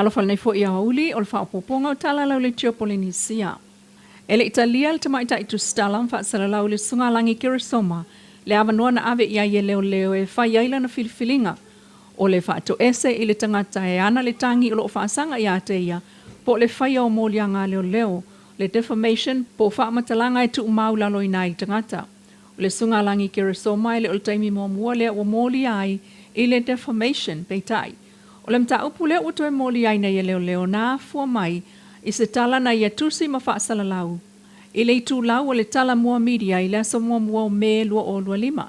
Talofa lenei foi aoauli o le faaopoopoga o tala lauleitio Polenisia. E le i talia le tamaitai tusitala ma faasalalau i le Susuga Lagi Keresoma le avanoa na ave i ai e leoleo e fai ai lana filifiliga o le faatoese i le tagata e ana le tagi o lo o faasaga ia te ia po o le faia o moliaga a leoleo, le defamation po o faamatalaga e tuumau laloina ai le tagata. O le Susuga Lagi Keresoma e le o le taimi muamua lea ua molia ai i le defamation, peitai, o le mataupu lea ua toe molia ai nei e leoleo na afua mai i se tala na ia tusi ma faasalalau i le itulau o le Tala Mua Media i le aso muamua o Me 2025.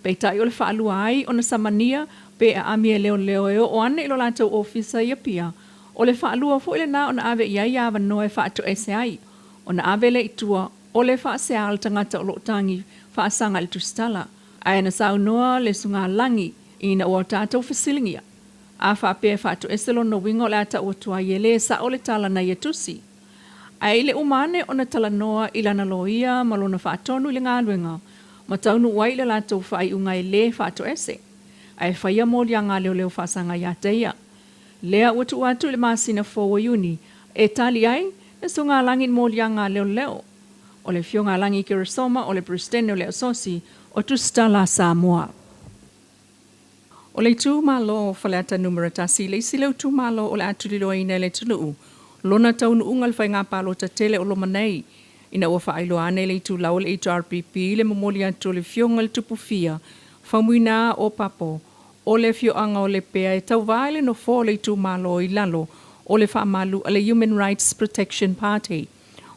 Peitai o le faalua ai ona samania pe aami e leoleo e oo ane i lo latou ofisa i Apia, o le faalua foi lena ona ave i ai avanoa e faatoese ai ona ave lea i tua o le faasea o le tagata o lo o tagi faasaga i le tusitala. Ae na saunoa le Sugalagi ina ua tatou fesiligia, a faapea e faatoese lona uiga o le a tau atu ai e le sao le tala na ia tusi. Ae i le uma ane ona talanoa i lana loia ma lona faatonu i le galuega, ma taunuu ai i le latou faaiuga e le faatoese, ae faia moliaga a leoleo faasaga ia te ia. Lea ua tuu atu i le masina fou o Iuni e tali ai le Sugalagi i moliaga a leoleo. O le Afioga a Lagi Keresoma o le Peresetene o le Asosi o Tusitala a Samoa. O le itumalo o Faleata Numera 1 le isi leo itumalo o le a tuliloaina e le atunuu lona taunuuga i le faiga palota tele o loma nei ina ua faailoa ane i le itulau o le HRPP le momoli atu o le Afioga i le Tupufia Faumuina o Papo o le afioaga o Lepea e tauva i le nofoa o le itumalo i lalo o le faamalu a le Human Rights Protection Party.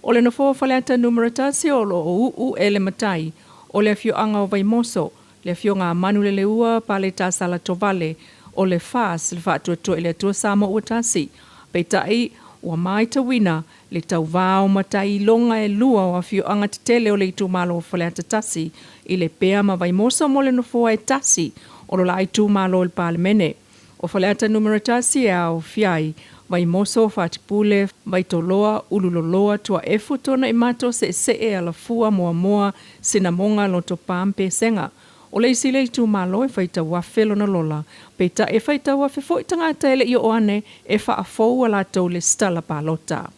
O le nofoa o Faleata Numera 1 o lo o uu e le matai o le afioaga o Vaimoso, le afioga a Manuleleua Paletasala Tovale o le FAS, le Faatuatua i le Atua Samoa Ua Tasi. Peitai, ua maitauina le tauva o matai iloga e lua o afioaga tetele o le itumalo o Faleata 1 i Lepea ma Vaimoso mo le nofoa e tasi o lo la itumalo i le Palemene. O Faleata Numera 1 e aofia ai Vaimoso, Fatipule, Vaitoloa, Ululoloa, Tuaefu, Tuanaimato, Seesee, Alafua, Moamoa, Sinamoga, Lotopa ma Pesega. O le isi lea itumalo e faitau afe lona lola, peitai e faitau afe foi tagata e le i oo ane e faafou a latou lesitala palota.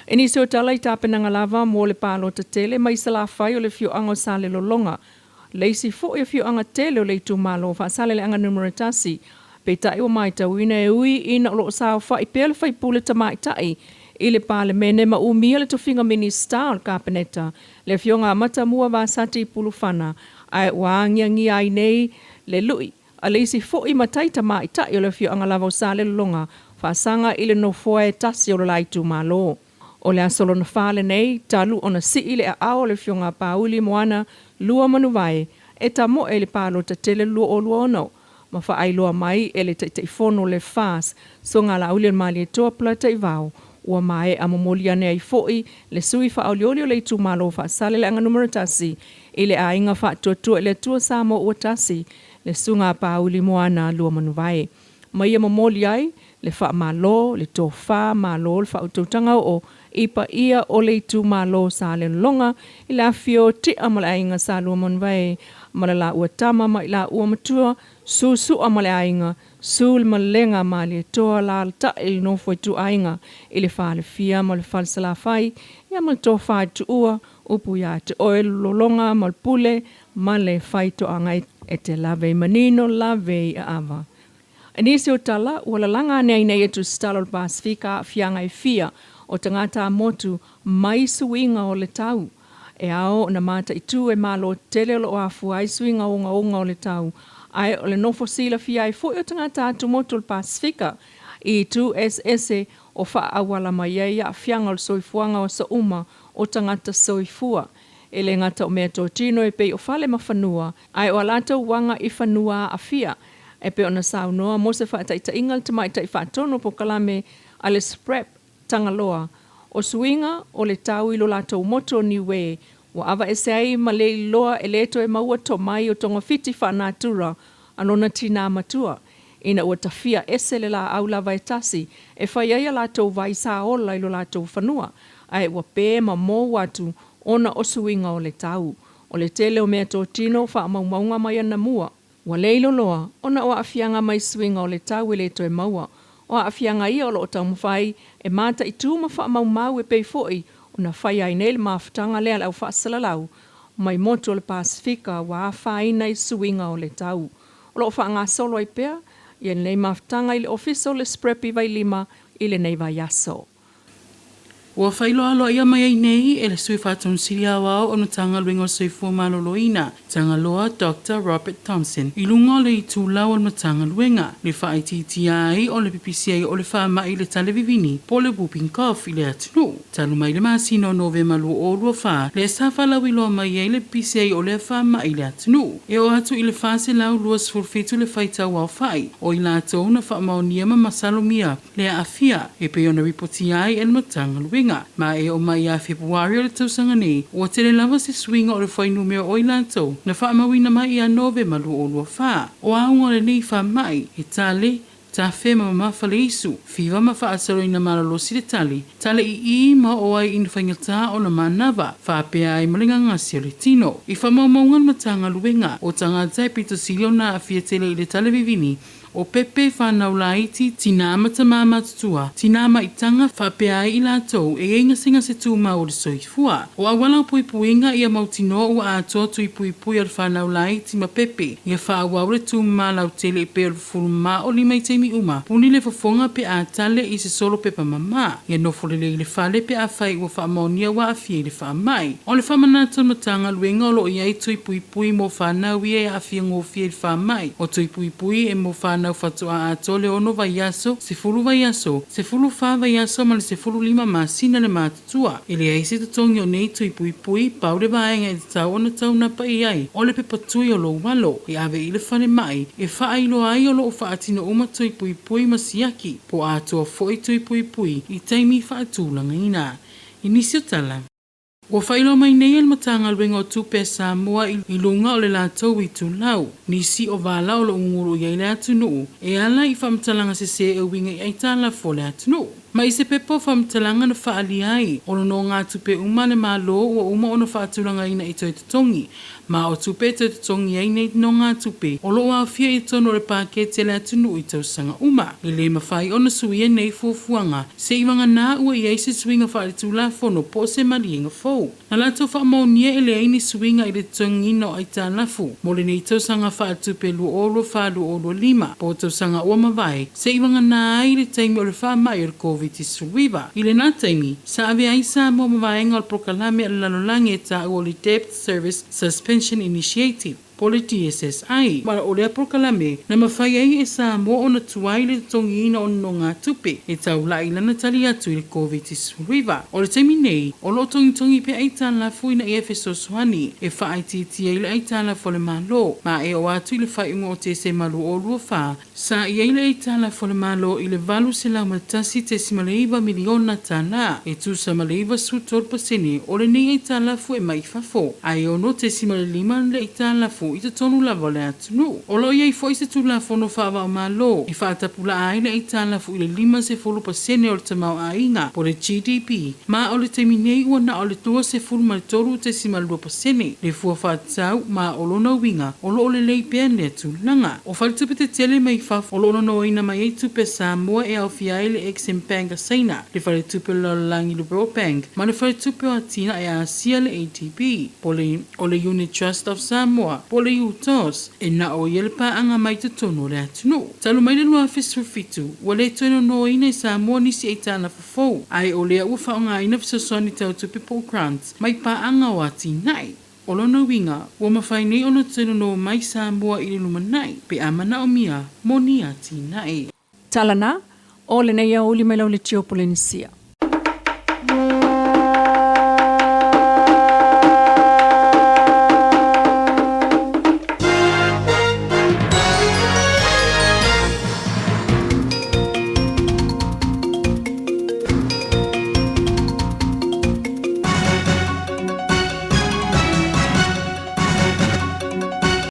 I nisi o tala i tapenaga lava mo le palota tele mai Salafai o le afioaga o Salelologa, le isi foi afioaga tele o le itumalo o Faasaleleaga Numera 1, peitai ua maitauina e ui ina o lo o saofai pea le faipule tamaitai i le Palemene ma umia le tofiga Minisita o le Kapeneta, le Afioga a Matamua Vasati Pulufana, ae ua agiagia ai nei le lui a le isi foi matai tamaitai o le afioaga lava o Salelologa, faasaga i le nofoa e tasi o lo la itumalo. O le aso lona fa lenei, talu ona sii le aao o le Afioga a Pāuli Moana Luamanuvae e tamoe i le palota tele 2026, ma faailoa mai e le Taitaifono o le FAS, Sogalauli o le Malietoa Polataivao, ua maea momoli ane ai foi le sui faaolioli o le itumalo Faasaleleaga Numera 1 i le aiga faatuatua i le Atua Samoa ua tasi, le Susuga a Pāuli Moana Luamanuvae. Ma ia momoli ai le faamalo, le tofa malo, le faautautaga oo i paia o le itumalo Salelologa i le afifio o Tia ma le aiga Sa Luamanuvae ma le laua tama ma i laua matua, Susua ma le aiga, Su le Malega Malietoa, alaalatai i le nofo ituaiga i le Falefia ma le Falesalafai, ia ma le tofa i Tuua, upu ia te oe le lologa ma le pule ma le faitoaga e te lave i manino lave i aava. I nisi o tala, ua lalaga ane ai nei e tusitala o le Pasefika aafiaga e fia o tagata motu mai suiga o le tau. E ao ona mataitu e malo tele o lo o afua ai suiga ogaoga o le tau, ae o le nofo silafia ai foi o tagata atumotu o le Pasefika i itu eseese o faaauala mai ai aafiaga o le soifuaga o aso uma o tagata soifua. E le gata o meatotino e pei o fale ma fanua, ae o a latou uaga i fanua aafia. E pei ona saunoa mo se faataitaiga le tamaitai faatonu o polokalame a le SPREP Tagaloa, o suiga o le tau i lo latou motu o Niue, ua avaese ai ma le iloa e le toe maua tomai o togafiti faanatura a lona tinā matua, ina ua tafia ese le laau lava e tasi e fai ai a latou vai saola i lo latou fanua, ae ua pē ma mou atu ona o suiga o le tau. O le tele o meatotino faamaumauga mai anamua, Ua le iloloa ona o aafiaga mai suiga o le tau e le toe maua. O aafiaga ia o lo o taumafai e mataitu ma faamaumau e pei foi ona faia ai nei le mafutaga lea a le au faasalalau mai motu o le Pasefika ua afaina i suiga o le tau. O lo o faagasolo ai pea ia lenei mafutaga i le Ofisa o le SPREP i Vailima i lenei vaiaso. Ua faailoa aloaia mai ai nei e le Sui Faatonu Sili Aoao o le Matagaluega o le Soifua Maloloina, Tagaloa Doctor Robert Thomson, i luga o le itulau o le Matagaluega, le faaitiitia ai o le pipisi ai o le faamai i le tale vivini po o le whooping cough i le atunuu. Talu mai le masina o Novema 2024, lea sa faalauiloa mai ai le pipisi ai o lea faamai i le atunuu. E oo atu i le 427 le faitau aofai o i latou na faamaonia ma masalomia le aafia e pei ona ripotia ai e le Matagaluega. Ma e oo mai ia Fepuari o le tausaga nei, ua tele lava se suiga o le fuainumera o i latou na faamauina mai ia Novema 2024. O auga o lenei faamai, e tale, tafe ma mamafa le isu, fiva ma faasaloina malolosi le tali, tale ii ma oo ai ina faigata ona manava, faapea ai ma le gagasi o le tino. I faamaumauga le Matagaluega, o tagata e pito sili ona aafia tele i le tale vivini, O pepe, whanau laiti, tinā ma tamā matutua, tinā maitaga, faapea ai i latou e i ai gasegase tumau o le soifua. O auala o puipuiga ia mautinoa ua atoa tui puipui o le whanau laiti ma pepe, ia faaauau le tumama lautele e pei o le fufulu mama o lima i taimi uma, puni le fofoga pe a tale i se solo pepa mama, ia nofo lelei i le fale pe afai ua faamaonia ua aafia i le faamai. O le faamanatu o le Matagaluega o lo o i ai tui puipui mo fanau ia e aafia gofie i le faamai. O tui puipui e mo fanau faatoa atoa le ono vaiaso, sefulu vaiaso, 14 vaiaso ma le 15 masina le matutua. E leai se totogi o nei tui puipui, pau le vaega e tatau ona taunapa i ai o le pepa tui o lou alo e ave i le falemai e faailoa ai o lo o faatino uma tui puipui ma siaki po o atoa foi tui puipui i taimi faatulagaina. I nisi o tala. Ua faailoa mai nei e le Matagaluega o Tupe a Samoa i luga o le latou itulau, nisi o vala o lo o gugulu i ai le atunuu e ala i faamatalaga sese e uiga i aitalafu o le atunuu. Ma i se pepa o faamatalaga na faaalia ai, o nonogatupe uma a le Malo ua uma ona faatulagaina i toe totogi Ma o tupe e toe totogi ai nei nogatupe o lo o aofia i totonu o le paketi a le atunuu i tausaga uma. E le mafai ona suia nei fuafuaga seivaganā ua i ai se suiga faaletulafono po o se maliega fou. Na latou faamaonia e leai ni suiga i le totogiina o aitalafu mo lenei tausaga faaletupe 2024/2025 po o tausaga ua mavae seivaganā ai le taimi o le faamai o le Koviti-19. I lenā taimi, sa avea ai Samoa ma vaega o le polokalame a le lalolagi e taua o le Debt Service Suspension Initiative, po o le DSSI. Ma o lea polokalame na mafai ai e Samoa ona tuai le totogiina o nonogatupe e taulai lana tali atu i le Koviti-19. O le taimi nei, o lo o togitogi pea aitalafu ina ia fesoasoani e faaitiitia ai le aitalafu a le Malo, ma e oo atu i le faaiuga o Tesema 2024, Sa i ai le aitalafu a le Malo i le $801.9 miliona tala, e tusa ma le 93% o lenei aitalafu e mai i fafo, ae 6.5 le aitalafu i totonu lava o le atunuu. O lo o i ai foi se Tulafono Faavaomalo e faatapulaa ai le aitalafu i le 50% o le tamaoaiga po o le GDP, ma o le taimi nei ua na o le 23.2% le fua faatatau, ma o lona uiga o lo o lelei pea lea tulaga. O faletupe tetele mai fafo o lo o nonoina mai ai tupe a Samoa e aofia ai le Exim Bank a Saina, le Faletupe o le Lalolagi le World Bank ma le Faletupe o Atinae a Asia le ADB, po o le Unit Trust of Samoa po o le UTOS, e na o ia le paaga mai totonu o le atunuu. Talu mai le 2017, ua le toe nonoina e Samoa nisi aitalafu fou, ae o lea ua faaaogaina fesoasoani tau tupe po o grants mai paaga o atinae. O lona uiga, ua mafai nei ona toe nono mai Samoa i le lumanai pe a manaomia mo ni atinae. Tala na, o lenei aoauli mai lau le Tio Polenisia.